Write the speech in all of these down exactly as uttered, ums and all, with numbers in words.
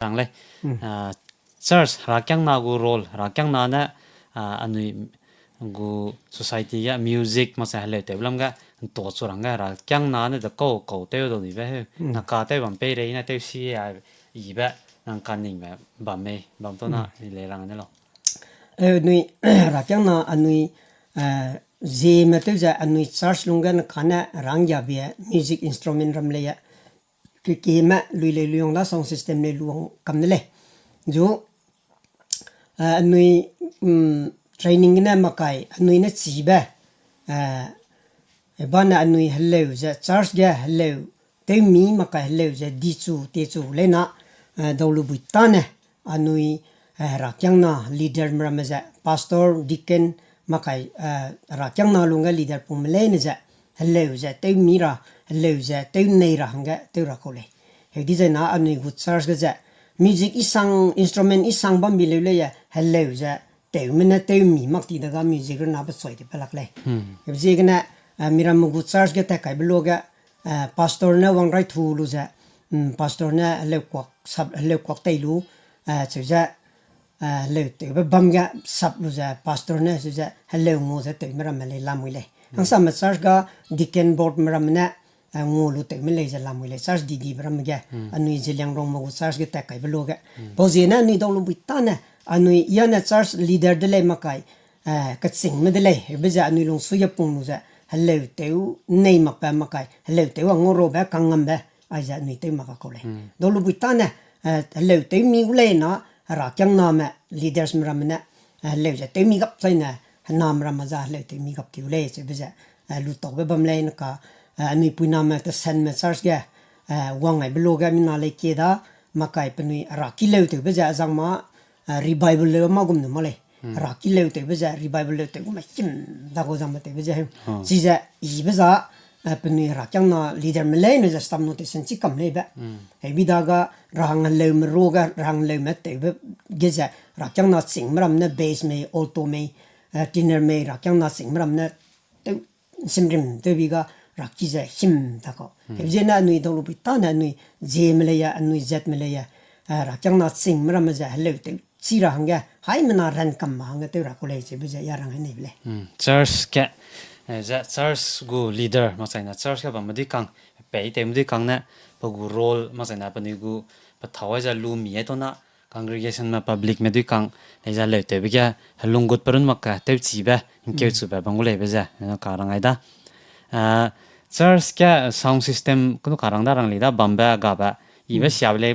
rang lei. Church, herakiangna gu role, herakiangna ne, anui gu society ge music makse heleu tewbe lam ge, ntua chu rangge herakiangna ne de kau kau tew dau dibe heu. Na ka tew bam pei rei ne tew si a, ibe, nang kaningbe bam mei, bam tau na, i lei rang ne lau. Anui, herakiangna anui, zieme tew ze anui church lungge na kane ranggiabe music instrument ram lei e. Kekeme lui lei luang da sound system lei luang kam de lei. Zu, anui, training gene makai, anui ne chibe, bane anui heleu ze, church ge heleu, tewmi makai heleu ze, dichu, techu leina, daulubui tane, anui, herakiangna leader meramme ze, pastor, deacon, makai, herakiangna lungge leader pungme leine ze, heleu ze, tewmi ra, heleu ze, tew nei ra hangge, tew ra kau lei. Heu di zai na anui gu church ge ze, music isang, instrument isang bambi leu lei e, heleu ze, tewme ne tewmi mak ti dega music rena pe choi di pe lak lei. Heu ziegene, miramme gu church ge tat kaibe luage, pastor ne wang rai thu lu ze, pastor ne heleu kuak tei lu, cheu ze, heleu tewbe bam ge sap lu ze, pastor ne cheu ze, heleu ngua ze tewme ramme lei lamui lei. Hangsame church ga deacon board me ramme ne, ngua lu tewme lei ze lamui lei, church didibe ramme ge, anui Zeliangrongme gu church ge tat kaibe luage. Pau ziene anui daulubui tane, anui yane church leader de lei makai, kechîngme de lei, heube ze anui lungsui ge pung lu ze, heleu tew nei makbe makai, heleu tew a ngau rabe kangngambe, aize anui tew mak ga kau lei. Daulubui tane, heleu tewmi gu lei na, herakiangname, leaders me ramme ne, heleu ze tewmi gap zaine, hename ramme za heleu tewmi gap tiu lei, cheube ze, lutaube bam lei neka, anui puiname Tesenme church ge, wang aibe luage mina lei kie da, makai penui heraki leu tewbe ze azang ma, revival leu ma gum nu ma lei. Heraki leu tewbe ze revival leu tew gume him da kau zangme tewbe ze heu. Chize ibe za, penui herakiangna leader me leine ze stamp notation chi kam leibe. Hebi daga rahang heleume ruage, rahang heleume tewbe ge ze herakiangna chîngme ramme ne bass mei, alto mei, tenor mei, herakiangna chîngme ramme ne tew simrim tewbi ga raki ze him da kau. Hebi ziene anui daulubui tane anui zieme lei e, anui zatme lei e, herakiangna chîngme ramme ze heleu tew chi ra hangge, haimena ran kam ma hangge tew ra kau lei cheube ze ya rang hei neibe lei. Church ge, ze church gu leader, makchaine church ge bamme dui kang, pei tewme dui kang ne, pe gu role, makchaine penui gu, pe thau ai ze lu mi ai tau na, congregationme publicme dui kang, lei ze heleu tewbe ge, helung gut perun mak ge, tewchibe, nkeu chube bam gu leibe ze, ka rang ai da. Church ge sound system kenu ka rang da rang li da bambe gabe, ibe siabe lei,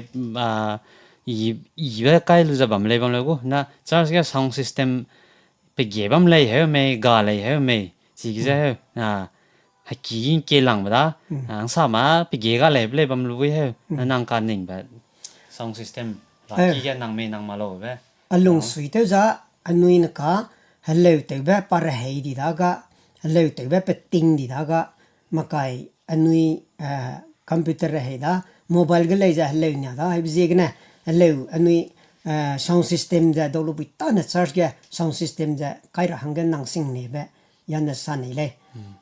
ibe kai lu ze bam lei bam lei gu, na church ge sound system pe ge bam lei heu mei, ga lei heu mei, chige ze heu, heki ge nkie langbe da, hangsame pe ge ga leibe lei bam lu bui heu, na nang kaningbe sound system, raki ge nang mei nang ma laube. Alungsui tew za, anui neka, heleu tewbe pa rehei di daga, heleu tewbe pe ting di daga, makai anui, computer rehei da, mobile ge lei ze heleu nia da, hebi ziegene, heleu anui, sound system ze daulubui tane church ge sound system ze kai ra hangge nang sing neibe, yane sa nei lei.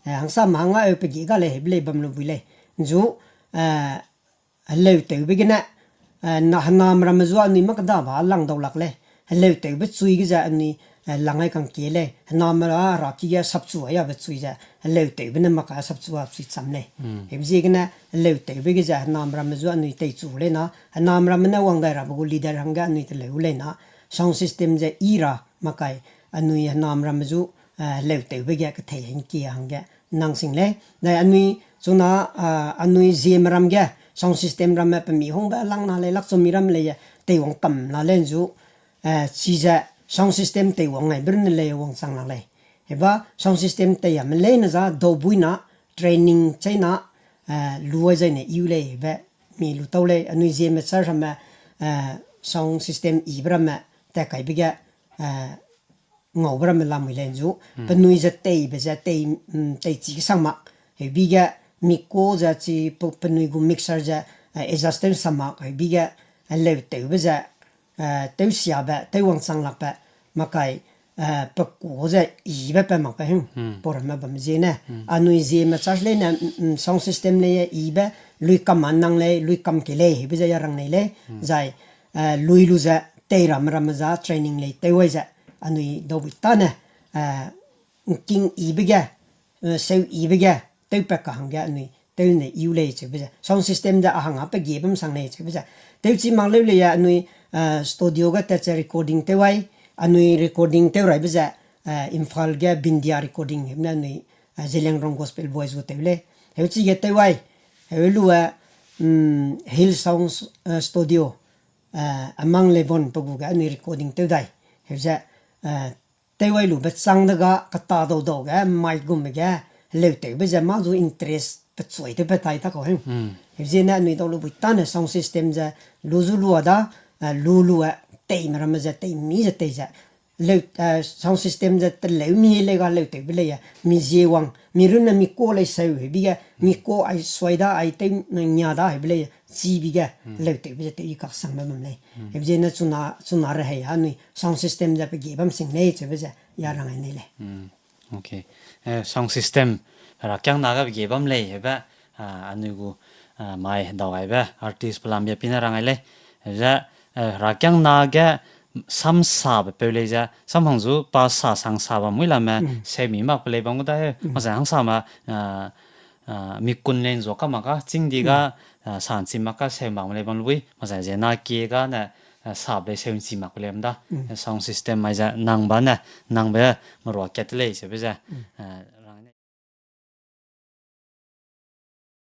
Hangsame hanga eu pe ge ga lei hebi lei bam lu bui lei. Nzu, heleu tewbe gene, na hename ramme zu anui mak da ba lang dau lak lei. Heleu tewbe chui ge ze anui, lang ai kangkie lei. Hename ra raki ge sapchu ai abe chui ze, heleu tewbe ne mak a sapchu a chui cham lei. Hebi ziegene, heleu tewbe ge ze hename ramme zu anui teichu lei na, hename ramme ne wang dai rabe gu leader hangge anui teleu lei na, sound system ze i ra makai, anui hename ramme zu, heleu tewbe ge kethei hengkie hangge nang sing lei. Zai anui chuna, anui zieme ram ge sound system ramme pe mi hungbe lang na lei, lakchu mi ram lei, teiwang kam la lei nzu, chize sound system teiwang ai be runne lei wangchang lak lei. Heba sound system tei ame leine za daubuina, training chaina, lu ai zaine iu lei be mi lu tau lei, anui zieme church ramme, sound system ibe ramme, tat kaibe ge, ngaube ramme lamui lei nzu, penui ze teibe ze tei, teichi kesang mak, hebi ge miko ze chi penui gu mixer ze, adjust tew sa mak, hebi ge, heleu tewbe ze, tewsiabe, tewwangchang lakbe, makai, pe ku ze ibe pe makbe hing, pau ramme bam ziene. Anui zieme church leine, sound system lei ibe, luikam a nang lei, luikam ke lei, hebi ze ya rang nei lei, zai, lui lu ze, tei ramme ramme za training lei tew ai ze, anui daubui tane, ngking yibe ge, seu yibe ge, tewpat kahangge anui tew ne yiu lei cheube ze, sound system ze a hang a pe gie bam sang lei cheube ze, tewchi mak leu lei anui studio ge tat ze recording tew ai, anui recording tew raibe ze, Imphal ge Bindia Recording hemne anui Zeliangrong Gospel Boys gu tew lei. Heuchige tew ai, heu lu e, Hill Sound Studio, Amang Levon pe gu ge anui recording tew dai. Heu ze, tew ai lube châng dega kata dau dau ge mic gumme ge, heleutewbe ze mâ zu interest pechuai tew pe tai ta kau heu. Heu ziene anui dau lu bui tane sound system ze, lu zu lua da, lu lu e, teime ramme ze tei mi ze tei ze, leu, sound system ze teleu mi lei ga leutewbe lei e, mi zie wang, mi runne mi ka lei seu hebi ge, mi ka ai suai da, ai tew ngia da hebi lei, chibi ge, leutewbe ze tew i kaksangbe bam lei. Hebi ziene chuna, chuna rehei anui sound system ze pe gie bam sing lei cheube ze, ya rang ai nei lei. Sound system, herakiangna ge pe gie bam lei hebe, anui gu, mai hedau gaibe artist pelam bia pine rang ai lei. Ze, herakiangna ge samsabe peu lei ze, samhang zu pa sa sang sa bam mui lame, seu mi mak pe lei bam gu da heu. Makse hangsame, mi kun lei nzua ka mak ka, chîng di ga, sa nchi mak ka seu mak me lei bam lu bui, makse ziena kie ga ne, sabe lei seu nchi mak pe lei bam da. Sound system mai ze nang ba ne, nangbe merua kat te lei seube ze,